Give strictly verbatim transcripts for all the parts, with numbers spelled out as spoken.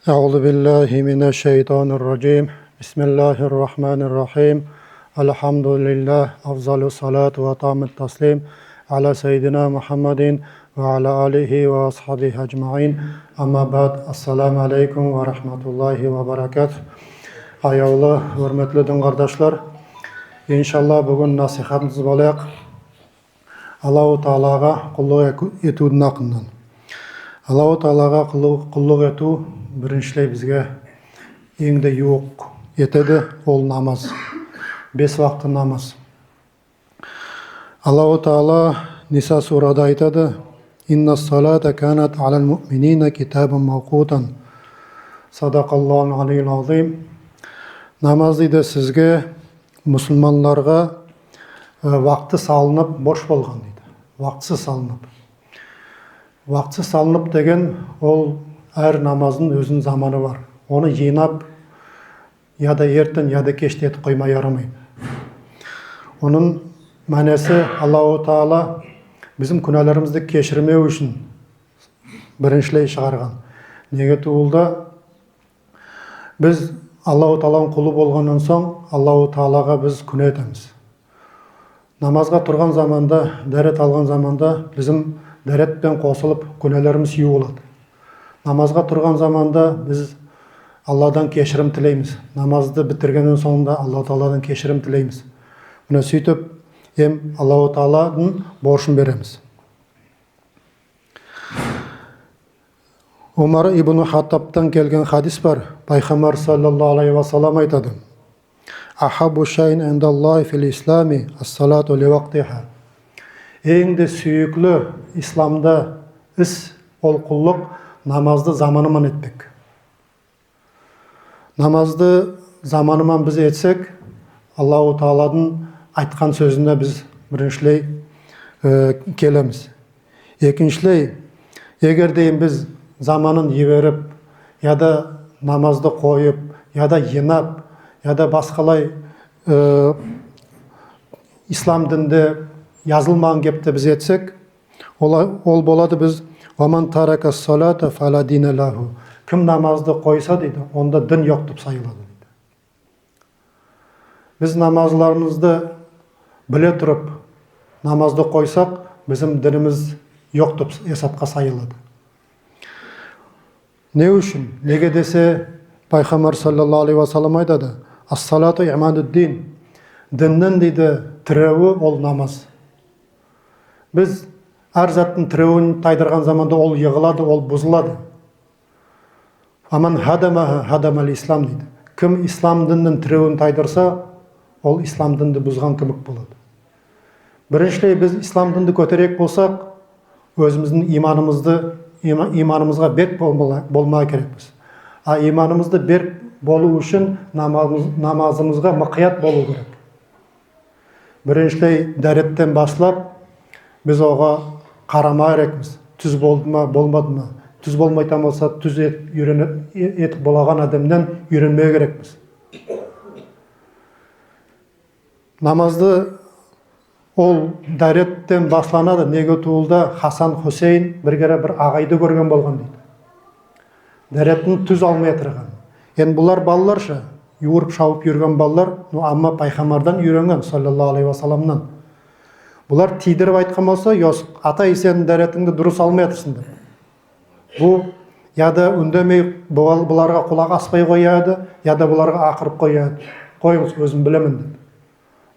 أعوذ بالله من الشيطان الرجيم. بسم الله الرحمن الرحيم. الحمد لله. أفضل الصلاة وأتم التسليم على سيدنا محمد وعلى آله وأصحابه أجمعين. أما بعد. السلام عليكم ورحمة الله وبركاته. Аявлы, оьрметли дин кардашлар, иншалла, буьгуьн насихатымыз болаяк Аллаху Таалага куллык эту- этуьвдинъ акыннан. Аллаху Таалага куллык, куллык этуьв бириншилей бизге энъ де ювык этеди, ол намаз. Бес вакты намаз. Аллаху Таала Ниса сурада айтады: «Инна салата канат алал муъминина китабан мавкута». Садакаллахул алийюл азим. Намаз, дейди, сизге, мусылманларга, э, вакты салынып борыш болган, дейди. Вактысы салынып. Вактысы салынып деген, ол аьр намаздынъ оьзининъ заманы бар. Оны йыйнап, я да эртен, я да кеште этип коймага ярамайды. Онынъ маьнеси, Аллаху Таала бизим куьнаьлеримизди кеширмек уьшин бириншилей шыгарган. Неге тувыл да, биз Аллаху Тааладынъ кулы болганнан сонъ, Аллаху Таалага биз куьнаь этемиз. Намазга турган заманда, даьрет алган заманда бизим даьрет пен косылып куьнаьлеримиз ювылады. Намазга турган заманда биз Алладан кеширим тилеймиз. Намазды битиргеннен сонъ да Аллаху Тааладан кеширим тилеймиз. Мине суьйтип эм Аллаху Тааладынъ борышын беремиз. Умар ибну Хаттабтан келген хадис бар. Пайхамбар саллаллаху алейхи ва саллам айтады: «Ахаббу шайин индаллахи фил ислами ас-салату ли вактиха». Энъ де суьйикли исламда ис, ол куллык намазды заманы ман этпек. Намазды заманы ман биз этсек, Аллаху Тааладынъ айткан соьзине биз бириншилей, э, келемиз. Экиншилей, эгер де биз заманын йиберип, я да намазды койып, я да йыйнап, я да баскалай, э, ислам динде язылмаган кепте биз этсек, ол, ол болады биз: «Ва ман тарака салата фала дина лаху». Ким намазды койса, дейди, онда дин йок деп сайылады, дейди. Биз намазларымызды биле турып намазды койсак, бизим динимиз йок деп эсапка сайылады. Не уьшин? Неге десе, Пайхамбар саллаллаху алейхи ва саллам айтады: «Ас-салату имадуддин». Диннинъ, дейди, тиреви ол намаз. Биз аьр заттынъ тиревин тайдырган заманда ол йыгылады, ол бузылады. «Ва ман хадамаха хадамал ислам», дейди. Ким ислам диннинъ тиревин тайдырса, ол ислам динди бузган кимик болады. Бириншилей, биз ислам динди коьтереек болсак, оьзимиздинъ иманымызды, има- иманымызга берк болмага, болмага керекпиз. А иманымызды берк болув уьшин намазымыз- намазымызга мукаят болув керек. Бириншилей, даьреттен баслап биз ога карамага керекпиз. Туьз болды ма, болмады ма? Туьз болмайтаган болса, туьз этип уьйренип, э- этип болаган аьдемнен уьйренмеге керекпиз. Намазды ол даьреттен басланады. Неге тувыл да, Хасан Хусейн бир кере бир агайды коьрген болган, дейди. Даьреттинъ туьз алмай ятырган. Энди булар балалар ша, ювырып шавып юрген балалар, ну, амма Пайхамбардан уьйренген, саллаллаху алейхи ва салламнан. Булар тийдирип айткан болса: «Йос, атай, сен даьреттинъди дурыс алмай ятырсынъ», деп. Бу я да уьндемей, бу- буларга кулак аспай кояды, я да буларга акырып кояды: «Койынъыз, оьзим билемен», деп.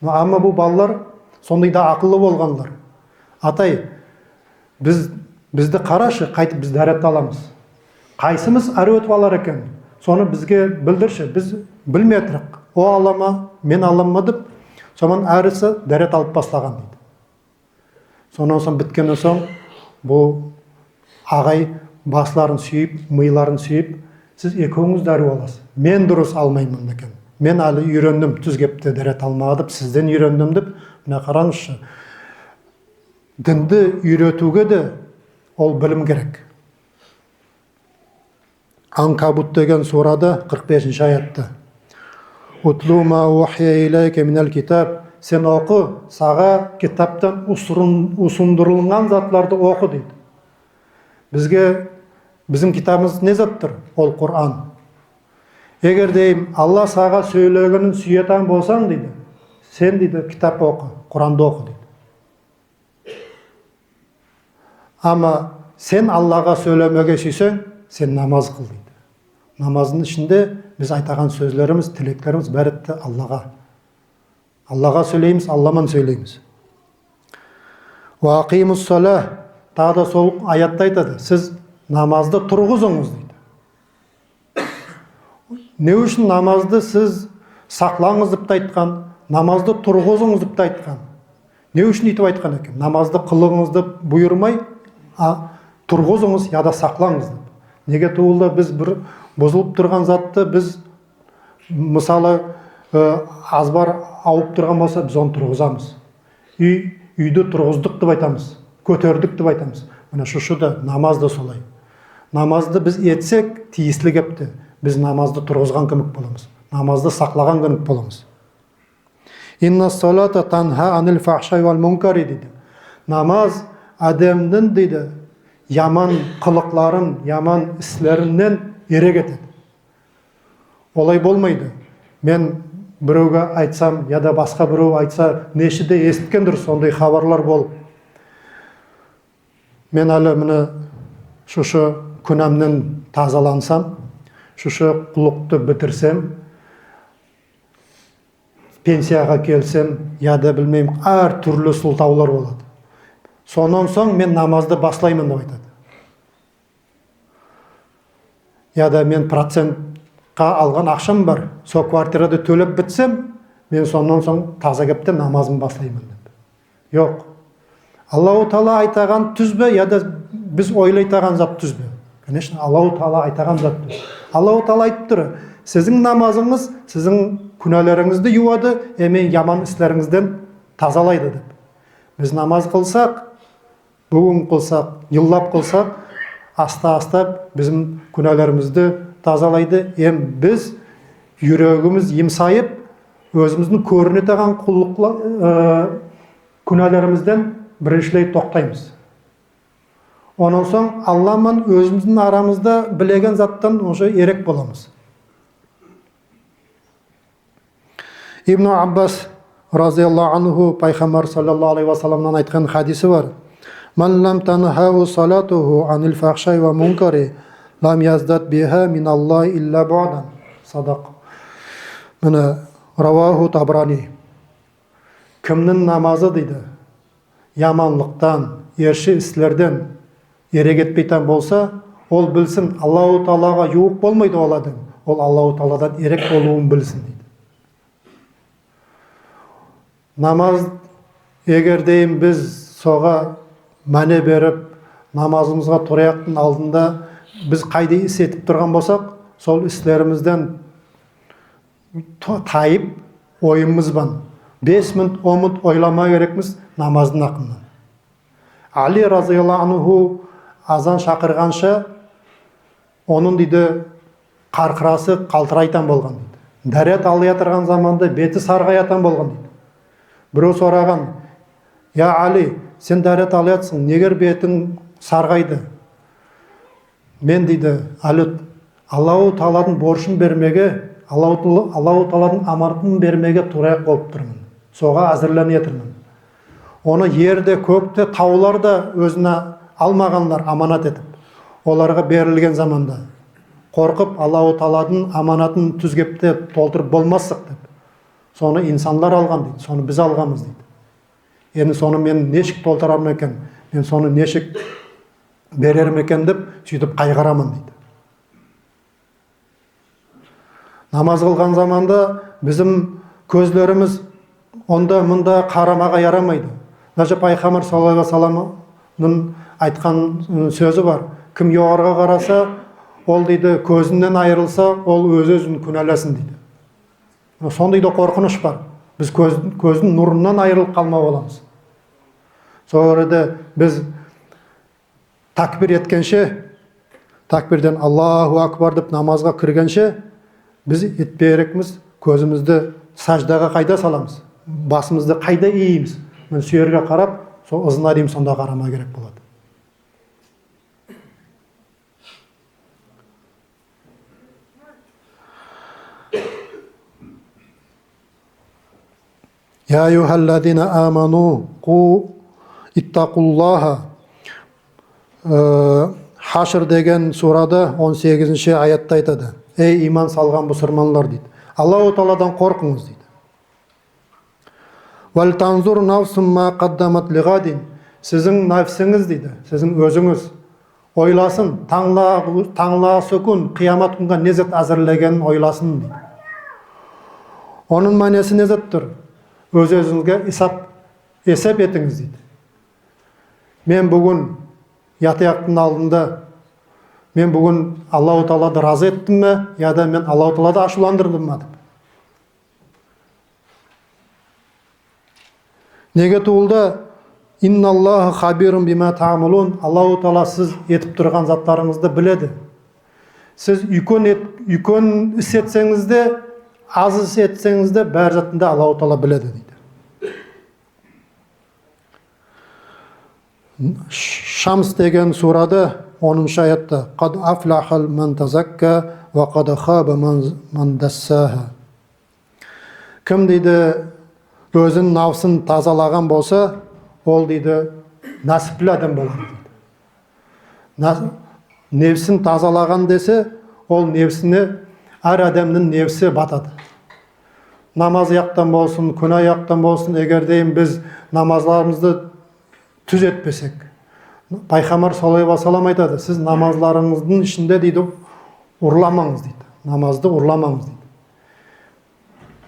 Ну, амма бу балалар сондай да акыллы болганлар. «Атай, биз, бизди карашы, кайтип биз даьрет аламыз. Кайсымыз аьруьв этип алар экен, соны бизге билдирши, биз билмей ятырык. О алама, мен аламма», деп, соннан аьриси даьрет алып баслаган, дейди. Соннан сонъ, биткеннен сонъ, бу агай басларын суьйип, мыйларын суьйип: «Сиз экевинъиз де аьруьв аласыз. Мен дурыс алмайман экен. Мен аьли уьйрендим туьз кепте даьрет алмага деп, сизден уьйрендим», деп. Мине каранъызшы, динди уьйретуьвге де ол билим керек. Анкабут деген сурада кырк бесинши аятта: «Утлу ма ухия илейка минал китаб». Сен окы, сага китаптан усырын- усындырылган затларды окы, дейди. Бизге Бизим китабымыз не заттыр? Ол Куран. Эгер дейим, Алла сага соьйлегенин суьетаган болсанъ, дейди, сен, дейди, китап окы, Куранды окы, дейди. Ама сен Аллага соьйлемеге суьйсенъ, сен намаз кыл, дейди. Намаздынъ ишинде биз айтаган соьзлеримиз, тилеклеримиз баьри де Аллага. Аллага соьйлеймиз, Алла ман соьйлеймиз. «Ва акимус саля», тагы да сол аятта айтады, сиз намазды тургызынъыз, дейди. Не уьшин намазды сиз сакланъыз деп те айткан, намазды тургызынъыз деп те айткан? Не уьшин уьйтип айткан экен? Намазды кылынъыз деп буйырмай, а тургызынъыз яде сакланъыз деп. Неге тувыл да биз бир бузылып турган затты биз, мысалы, аь, азбар авып турган болса, биз оны тургызамыз. Уьй, уьйди тургыздык деп айтамыз, коьтердик деп айтамыз. Мине, сосы да, намаз да солай. Намазды биз этсек, тийисли кепте, биз намазды тургызган кимик боламыз. Намазды саклаган кимик боламыз. «Инна салята танха анил фахшай вал мункари», дейди. Намаз аьдемнинъ, дейди, яман кылыкларын, яман ислериннен эрек этеди. Олай болмайды. Мен биревге айтсам, яде баска бирев айтса, неше де эситкендир сондай хабарлар болып. Мен аьли мине сосы куьнаьмнен тазалансам, сосы куллыкты битирсем, пенсияга келсем, яде билмеймен, аьр туьрли сылтавлар болады. Соннан сонъ мен намазды баслайман деп айтады. Яде мен процентке алган акшам бар, сол квартирады тоьлеп битсем, мен соннан сонъ таза кепте намазымды баслайман деп. Йок. Аллаху Таала айтаган туьзбе, яде биз ойлайтаган зат туьзбе? Конечно, Аллаху Таала айтаган зат туьз. Аллаху Таала айтып тур, сизинъ намазынъыз сизинъ куьнаьлеринъизди ювады, эм яман ислеринъизден тазалайды деп. Биз намаз кылсак, буьгуьн кылсак, йыллап кылсак, аста-аста бизим куьнаьлеримизди тазалайды. Эм биз юрегимиз йымсайып, оьзимиздинъ коьринетаган куллыкла-, аь, куьнаьлеримизден бириншилей токтаймыз. Оннан сонъ Алла ман оьзимиздинъ арамызда билеген заттан уже эрек боламыз. Ибну Аббас разияллаху анху, Пайхамбар саллаллаху алейхи ва салламнан айткан хадиси бар. «Ман лам танхаху салятуху анил фахшай ва мункари, лам яздад биха миналлахи илля буъдан». Садак. Мине, раваху Табрани. Кимнинъ намазы, дейди, яманлыктан, эрши ислерден эрек этпейтаган болса, ол билсин, Аллаху Таалага ювык болмайды ол аьдем, ол Аллаху Тааладан эрек болувын билсин, дейди. Намаз, эгер дейим биз сога маьне берип, намазымызга тураяктынъ алдында биз кайдай ис этип турган болсак, сол ислеримизден то-, тайып, ойымыз бан бес минут, он минут ойлама керекпиз намаздынъ акында. Али разияллаху анху азан шакырганша, онынъ, дейди, каркырасы калтырайтаган болган, дейди. Даьрет алаятырган заманда бети саргаятаган болган, дейди. Бирев сораган: «Я Али, сен даьрет алаятсынъ, неге бетинъ саргайды?» «Мен, — дейди, — аьли Аллаху Тааладынъ борышын бермеге, Аллаху Таала-, Аллаху Тааладынъ аманатын бермеге тураяк болып турман. Сога аьзирленеятырман. Оны ер де, коьк те, тавлар да оьзине алмаганлар аманат этип. Оларга берилген заманда, коркып, Аллаху Тааладынъ аманатын туьз кепте толтырып болмассак деп. Соны инсанлар алган, — дейди, — соны биз алганмыз, — дейди. — Энди соны мен нешик толтырарман экен, мен соны нешик берермен экен деп, суьйтип кайгыраман», — дейди. Намаз кылган заманда бизим коьзлеримиз онда-мунда карамага ярамайды. Даже Пайхамбар саллаллаху алейхи ва салламнынъ айткан, ы, соьзи бар: «Ким йогарыга караса, ол, — дейди, — коьзиннен айырылса, ол оьз-оьзин куьналасын», — дейди. Сондай да коркыныш бар. Биз коьз, коьздинъ нурыннан айырылып калма боламыз. Сол ерде биз такбир эткенше, такбирден «Аллаху акбар» деп намазга киргенше, биз этпеге керекпиз, коьзимизди саждага кайда саламыз, басымызды кайда ийемиз, мине, сол ерге карап, сол ызына дейим сонда карама керек болады. Я айюхаллазина аману ку иттакуллаха. Э, Хашр деген сурада он сегизинши аятта айтады. Эй, иман салган бусырманлар, дейди. Аллаху Тааладан коркынъыз, дейди. Вальтанзур нафсум ма каддамат лигадин. Сиздинъ нафсинъиз, дейди, сиздинъ оьзинъиз ойласын, танъла-, танълагысы куьн, кыямат куьнге не зат аьзирлегенин ойласын, дейди. Онынъ маьнеси не заттыр? Оьз-оьзинъизге эсап, эсап этинъиз, дейди. Мен буьгуьн ятаяктынъ алдында, мен буьгуьн Аллаху Таалады разы эттим бе, я да мен Аллаху Таалады ашувландырдым ба деп. Неге тувыл да, инналлаха хабирун бима таъмалун, Аллаху Таала сиз этип турган затларынъызды биледи. Сиз уьйкен эт-, уьйкен ис этсенъиз де, аз ис этсенъиз де, баьри затын да Аллаху Таала биледи, дейди. Шамс деген сурада оныншы аятта: «Кад афлаха ман тазакка ва кад хаба ман, ман дассаха». Ким, дейди, оьзининъ нафсын тазалаган болса, ол, дейди, насипли аьдем болады, дейди. На-, нефсин тазалаган десе, ол нефсине, аьр аьдемнинъ нефси батады. Намаз яктан болсын, куьнаь яктан болсын, эгер де биз намазларымызды туьз этпесек. Пайхамбар саллаллаху алейхи ва саллам айтады: «Сиз намазларынъыздынъ ишинде, — дейди, — урламанъыз», — дейди. «Намазды урламанъыз», —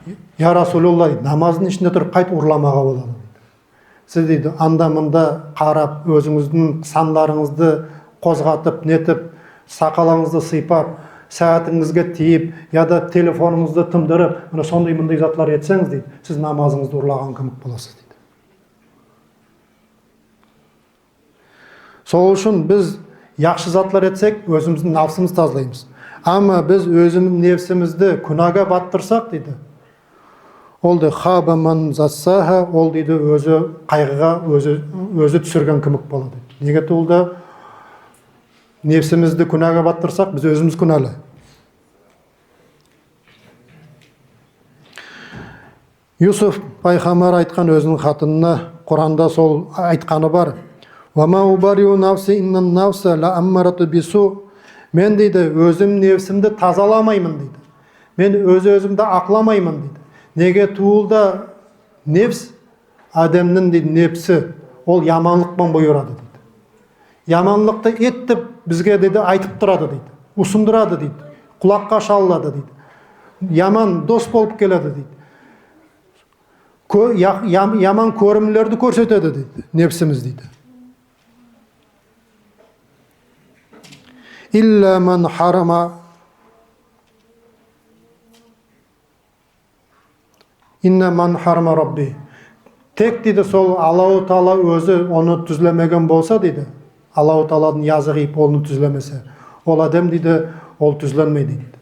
дейди. «Я Расулулла, — дейди, — намаздынъ ишинде турып кайтип урламага болады?» — дейди. «Сиз, — дейди, — анда-мунда карап, оьзинъиздинъ санларынъызды козгатып, нетип, сакалынъызды сыйпап, саьатинъизге тийип, я да телефонынъызды тындырып, мине сондай-мундай затлар этсенъиз, — дейди, — сиз намазынъызды урлаган кимик боласыз», — дейди. Сол уьшин биз яхшы затлар этсек, оьзимиздинъ нафсымызды тазалаймыз. Ама биз оьзимиздинъ нефсимизди куьнаьге баттырсак, дейди, ол да хаба ман дассаха, ол, дейди, оьзи кайгыга оьзи, оьзи туьсирген кимик болады. Неге тувыл да, нефсимизди куьнаьге баттырсак, биз оьзимиз куьнаьли. Юсуф пайхамбар айткан оьзининъ хатынына, Куранда сол айтканы бар. «Ва ма убарриу нафси иннан нафса ла аммарату бису». Мен, дейди, оьзим нефсимди тазаламайман, дейди. Мен оьз-оьзимди акламайман, дейди. Неге тувыл да, нефс, аьдемнинъ, дейди, нефси, ол яманлык пан буйырады, дейди. Яманлыкты эт деп бизге, дейди, айтып турады, дейди. Усындырады, дейди. Кулакка шалынады, дейди. Яман дос болып келеди, дейди. Коь-, я-, ям-, яман коьримлерди коьрсетеди, дейди, нефсимиз, дейди. Илла ман харама Инна ман харама Рабби. Тек, дейди, сол Аллаху Таала оьзи оны туьзлемеген болса, дейди, Аллаху Тааладынъ языгы ийип оны туьзлемесе, ол аьдем, дейди, ол туьзленмейди, дейди.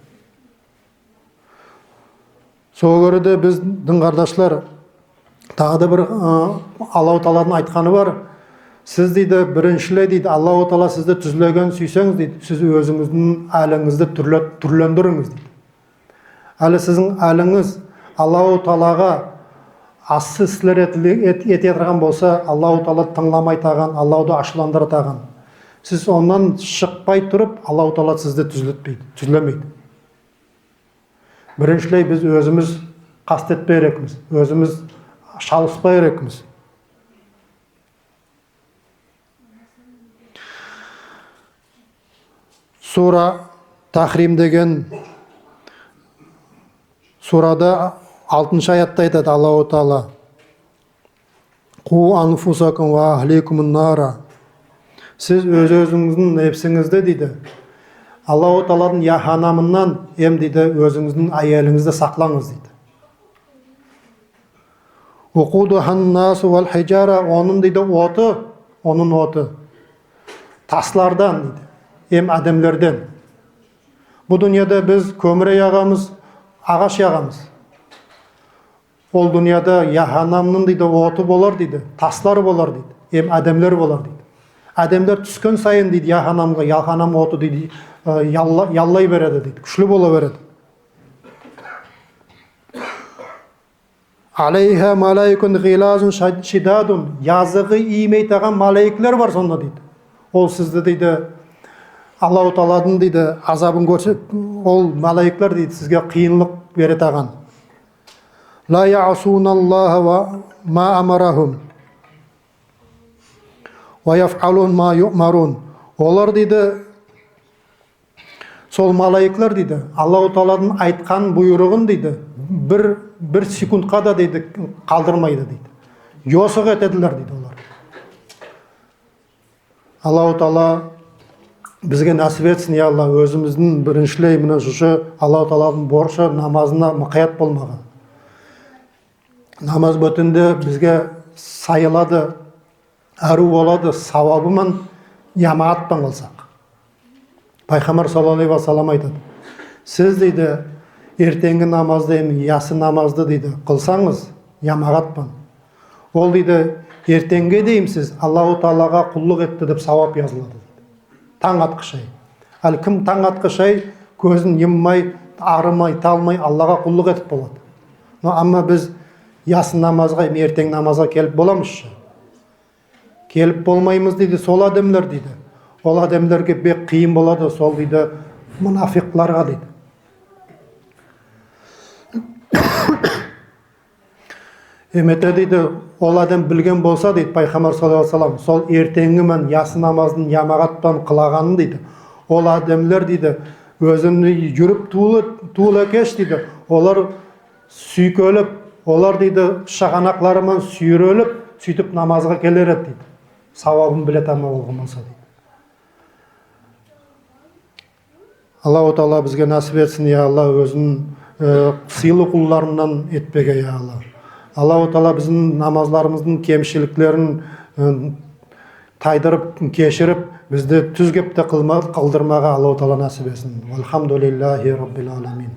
Сога коьре де биз, дин кардашлар, тагы да бир, ы, Аллаху Тааладынъ айтканы бар. Сиз, дейди, бириншилей, дейди, Аллаху Таала сизди туьзлегенин суьйсенъиз, дейди, сиз оьзинъиздинъ аьлинъизди туьрле-, туьрлендиринъиз, дейди. Аьли сиздинъ аьлинъиз Аллаху Таалага ассы ислер эт-, эт-, этетаган болса, Аллаху Таалады тынъламайтаган, Аллахуды ашувландыратаган, сиз оннан шыкпай турып, Аллаху Таала сизди туьзлетпейди, туьзлемейди. Бириншилей биз оьзимиз каст этпеге керекпиз, оьзимиз шалыспага керекпиз. Сура Тахрим деген сурада алтыншы аятта айтады Аллаху Таала: «Ку анфусакум ва ахликум нара». Сиз оьз-оьзинъиздинъ нефсинъизди, дейди, Аллаху Тааладынъ яханамыннан эм, дейди, оьзинъиздинъ аьелинъизди сакланъыз, дейди. «Вакудухан насу вал хиджара», онынъ, дейди, оты, онынъ оты таслардан, дейди, эм аьдемлерден. Бу дуныяда биз коьмир ягамыз, агаш ягамыз. Ол дуныяда яханамнынъ, дейди, оты болар, дейди, таслар болар, дейди, эм аьдемлер болар, дейди. Аьдемлер туьскен сайын, дейди, яханамга, яханам оты, дейди, ы, ялла-, яллай береди, дейди, куьшли бола береди. Алейха малаикун гилазун шад-, шидадун. Языгы иймейтаган малайиклер бар сонда, дейди. Ол сизди, дейди, Аллаху Тааладынъ, дейди, азабын коьрсе, ол малайиклер, дейди, сизге кыйынлык беретаган. Ла ясуналлаха ва ма амарахум ва яфалун ма юмарун. Олар, дейди, сол малайиклер, дейди, Аллаху Тааладынъ айткан буйрыгын, дейди, бир, бир секундка да, дейди, калдырмайды, дейди. Йосык этедилер, дейди, олар. Аллаху Таала бизге насип этсин, я Алла, оьзимиздинъ бириншилей мине сосы Аллаху Тааладынъ борышы намазына мукаят болмага. Намаз боьтен де бизге сайылады, аьруьв болады, савабы ман ямагат пан кылсак. Пайхамбар саллаллаху алейхи ва саллам айтады: «Сиз, — дейди, — эртенъги намазды эм ясы намазды, — дейди, — кылсанъыз ямагат пан. Ол, — дейди, — эртенъгиге дейим сиз Аллаху Таалага куллык этти деп савап язылады», — дейди. Танъ аткышай. Ал ким танъ аткышай коьзин юммай, арымай, талмай Аллага куллык этип болады. Но амма биз ясы намазга эм эртенъ намазга келип боламыз ша? Келип болмаймыз, дейди, сол аьдемлер, дейди. Ол аьдемлерге бек кыйын болады, сол, дейди, мунафикларга, дейди. Эм эте, дейди, ол аьдем билген болса, дейди, Пайхамбар саллаллаху алейхи ва саллам, сол эртенъги мен ясы намазын ямагат пан кылаганын, дейди, ол аьдемлер, дейди, оьзини юрип тувыл, тувыл экеш, дейди, олар суьйкелип, олар, дейди, шаганаклары ман суьйрелип, суьйтип намазга келер эди, дейди. Савабын билетаган болган болса, дейди. Аллаху Таала бизге насип этсин, я Алла, оьзин, э, сыйлы кулларыннан этпеге, я Алла. Аллаху Таала бизим намазларымыздынъ кемшиликлерин, э, тайдырып, кеширип, бизди туьз кепте кылма-, кылдырмага Аллаху Таала насип этсин. Валхамдулиллахи Раббил аламин.